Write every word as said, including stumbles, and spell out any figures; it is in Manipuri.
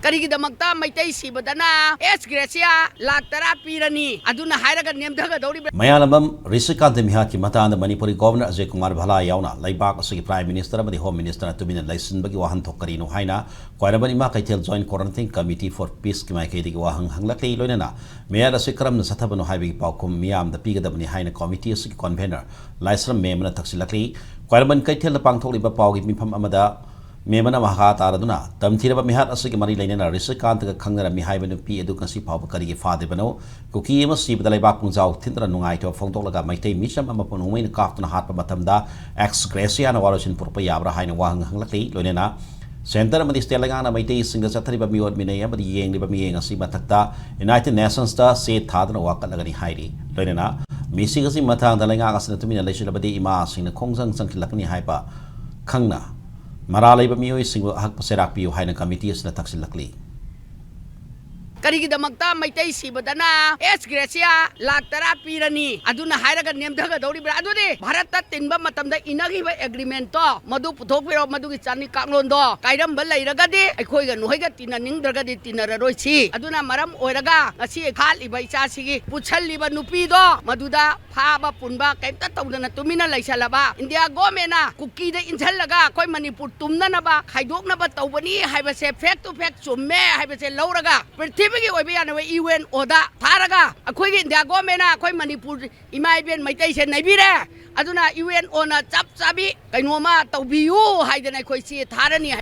ꯀꯔꯤꯒꯤꯗꯃꯛꯇ ꯃꯩꯇꯩ ꯁꯤꯕꯗꯅ ꯑꯦꯁ ꯒ꯭ꯔꯦꯁꯤꯌꯥ ꯂꯥꯈ ꯇꯔꯥ ꯄꯤꯔꯅꯤ, ꯑꯗꯨꯅ ꯍꯥꯏꯔꯒ ꯅꯦꯝꯊꯒꯗꯧꯔꯤꯕ꯭ꯔꯥ? ꯃꯌꯥꯂꯝꯕꯝ ꯔꯤꯁꯤꯀꯥꯟꯇ ꯃꯤꯍꯥꯠꯀꯤ ꯃꯇꯥꯡꯗ ꯃꯅꯤꯄꯨꯔꯒꯤ ꯒꯣꯚꯔꯅꯔ ꯑꯖꯌ ꯀꯨꯃꯥꯔ ꯚꯥꯂꯥ ꯌꯥꯎꯅ ꯂꯩꯕꯥꯛ ꯑꯁꯤꯒꯤ Prime Minister ꯑꯃꯗꯤ Home Minister ꯇꯨꯃꯤꯟꯅ ꯂꯩꯁꯤꯟꯕꯒꯤ ꯋꯥꯍꯟꯊꯣꯛ ꯀꯔꯤꯅꯣ ꯍꯥꯏꯅ ꯈ꯭ꯋꯥꯏꯔꯝꯕꯟ ꯏꯃꯥ ꯀꯩꯊꯦꯜ Joint Quarantine Committee for Peaceꯀꯤ ꯃꯥꯏꯀꯩꯗꯒꯤ ꯋꯥꯍꯪ ꯍꯪꯂꯛꯂꯤ꯫ ꯂꯣꯏꯅꯅ ꯃꯤꯍꯥꯠ ꯑꯁꯤ ꯀꯔꯝꯅ ꯆꯠꯊꯕꯅꯣ ꯍꯥꯏꯕꯒꯤ ꯄꯥꯎꯈꯨꯝ ꯃꯤꯌꯥꯝꯗ ꯄꯤꯒꯗꯕꯅꯤ ꯍꯥꯏꯅ committee ꯑꯁꯤꯒꯤ convener ꯂꯥꯏꯁ꯭ꯔꯝ ꯃꯦꯝꯕꯅ ꯊꯛꯁꯤꯜꯂꯛꯂꯤ꯫ ꯈ꯭ꯋꯥꯏꯔꯝꯕꯟ ꯀꯩꯊꯦꯜꯗ ꯄꯥꯡꯊꯣꯛꯂꯤꯕ ꯄꯥꯎꯒꯤ ꯃꯤꯐꯝ ꯑꯃꯗ ꯃꯦꯝꯕꯅ ꯃꯈꯥ ꯇꯥꯔꯗꯨꯅ ꯇꯝꯊꯤꯔꯕ ꯃꯤꯍꯥꯠ ꯑꯁꯤꯒꯤ ꯃꯔꯤ ꯂꯩꯅꯅ ꯔꯤꯁꯤꯀꯥꯟꯇꯒ ꯈꯪꯅꯔꯝꯃꯤ ꯍꯥꯏꯕ ꯅꯨꯄꯤ ꯑꯗꯨ ꯉꯁꯤ ꯐꯥꯎꯕ ꯀꯔꯤꯒꯤ ꯐꯥꯗ꯭ꯔꯤꯕꯅꯣ? ꯀꯨꯀꯤ ꯑꯃ ꯁꯤꯕꯗ ꯂꯩꯕꯥꯛ ꯄꯨꯡꯖꯥꯎ ꯊꯤꯟꯗꯨꯅ ꯅꯨꯡꯉꯥꯏꯇꯕ ꯐꯣꯡꯗꯣꯛꯂꯒ ꯃꯩꯇꯩ ꯃꯤꯆꯝ ꯑꯃꯕꯨ ꯅꯣꯡꯃꯩꯅ ꯀꯥꯞꯇꯨꯅ ꯍꯥꯠꯄ ꯃꯇꯝꯗ ꯑꯦꯛꯁ ꯒ꯭ꯔꯦꯁꯤꯌꯥꯅ ꯋꯥꯔꯣꯏꯁꯤꯟ ꯄꯨꯔꯛꯄ ꯌꯥꯕ꯭ꯔꯥ ꯍꯥꯏꯅ ꯋꯥꯍꯪ ꯍꯪꯂꯛꯂꯤ꯫ ꯂꯣꯏꯅꯅ centre ꯑꯃꯗꯤ state ꯂꯩꯉꯥꯛꯅ ꯃꯩꯇꯩꯁꯤꯡꯗ ꯆꯠꯊꯔꯤꯕ ꯃꯤꯑꯣꯠ ꯃꯤꯅꯩ ꯑꯃꯗꯤ ꯌꯦꯡꯂꯤꯕ ꯃꯤꯠꯌꯦꯡ ꯑꯁꯤ ꯃꯊꯛꯇ United Nationsꯇ ꯆꯦ ꯊꯥꯗꯨꯅ ꯋꯥꯀꯠꯂꯒꯅꯤ ꯍꯥꯏꯔꯤ꯫ ꯂꯣꯏꯅꯅ ꯃꯤꯁꯤꯡ ꯑꯁꯤ ꯃꯇꯥꯡꯗ ꯂꯩꯉꯥꯛ ꯑꯁꯤꯅ ꯇꯨꯃꯤꯟꯅ ꯂꯩꯁꯤꯜꯂꯕꯗꯤ ꯏꯃꯥꯁꯤꯡꯅ ꯈꯣꯡꯖꯪ ꯆꯪꯁꯤꯜꯂꯛꯀꯅꯤ ꯍꯥꯏꯕ ꯈꯪꯅ ꯃꯔꯥ ꯂꯩꯕ ꯃꯤꯑꯣꯏꯁꯤꯡꯕꯨ ꯑꯍꯛꯄ ꯆꯩꯔꯥꯛ ꯄꯤꯌꯨ ꯍꯥꯏꯅ committee ꯑꯁꯤꯅ ꯊꯛꯁꯤꯜꯂꯛꯂꯤ꯫ ꯀꯔꯤꯒꯤꯗꯃꯛꯇ ꯃꯩꯇꯩ ꯁꯤꯕꯗꯅ ꯑꯦꯁ ꯒ꯭ꯔꯦꯁꯤꯌꯥ ꯂꯥꯈ ꯇꯔꯥ ꯄꯤꯔꯅꯤ, ꯑꯗꯨꯅ ꯍꯥꯏꯔꯒ ꯅꯦꯝꯊꯒꯗꯧꯔꯤꯕ꯭ꯔꯥ? ꯑꯗꯨꯗꯤ ꯚꯥꯔꯠꯇ ꯇꯤꯟꯕ ꯃꯇꯝꯗ ꯏꯅꯈꯤꯕ agreementꯇꯣ ꯃꯗꯨ ꯄꯨꯊꯣꯛꯄꯤꯔꯣ꯫ ꯃꯗꯨꯒꯤ ꯆꯥꯅꯤ ꯀꯥꯡꯂꯣꯟꯗꯣ ꯀꯥꯏꯔꯝꯕ ꯂꯩꯔꯒꯗꯤ ꯑꯩꯈꯣꯏꯒ ꯅꯈꯣꯏꯒ ꯇꯤꯟꯅꯅꯤꯡꯗ꯭ꯔꯒꯗꯤ ꯇꯤꯟꯅꯔꯔꯣꯏꯁꯤ꯫ ꯑꯗꯨꯅ ꯃꯔꯝ ꯑꯣꯏꯔꯒ ꯉꯁꯤ ꯍꯥꯠꯂꯤꯕ ꯏꯆꯥꯁꯤꯒꯤ ꯄꯨꯠꯁꯜꯂꯤꯕ ꯅꯨꯄꯤꯗꯣ ꯃꯗꯨꯗ ꯐꯥꯕ ꯄꯨꯟꯕ ꯀꯩꯝꯇ ꯇꯧꯗꯅ ꯇꯨꯃꯤꯟꯅ ꯂꯩꯁꯜꯂꯕ ꯏꯟꯗꯤꯌꯥ ꯒꯣꯃꯦꯟꯅ ꯀꯨꯀꯤꯗ ꯏꯟꯁꯤꯜꯂꯒ ꯑꯩꯈꯣꯏ ꯃꯅꯤꯄꯨꯔ ꯇꯨꯝꯅꯅꯕ ꯈꯥꯏꯗꯣꯛꯅꯕ ꯇꯧꯕꯅꯤ ꯍꯥꯏꯕꯁꯦ fact to fact ꯆꯨꯝꯃꯦ ꯍꯥꯏꯕꯁꯦ ꯂꯧꯔꯒ ꯄ꯭ꯔꯤꯊꯤꯕꯤꯒꯤ ꯑꯣꯏꯕ ꯌꯥꯅꯕ ꯌꯨ ꯑꯦꯟ ꯑꯣꯗ ꯊꯥꯔꯒ ꯑꯩꯈꯣꯏꯒꯤ ꯏꯟꯗꯤꯌꯥ ꯒꯣꯃꯦꯟꯅ ꯑꯩꯈꯣꯏ ꯃꯅꯤꯄꯨꯔ ꯏꯃꯥ ꯏꯕꯦꯟ ꯃꯩꯇꯩꯁꯦ ꯅꯩꯕꯤꯔꯦ꯫ ꯑꯗꯨꯅ ꯌꯨ ꯑꯦꯟ ꯑꯣꯅ ꯆꯞ ꯆꯥꯕꯤ ꯀꯩꯅꯣꯝꯃ ꯇꯧꯕꯤꯌꯨ ꯍꯥꯏꯗꯅ ꯑꯩꯈꯣꯏ ꯆꯦ ꯊꯥꯔꯅꯤ ꯍꯥꯏ꯫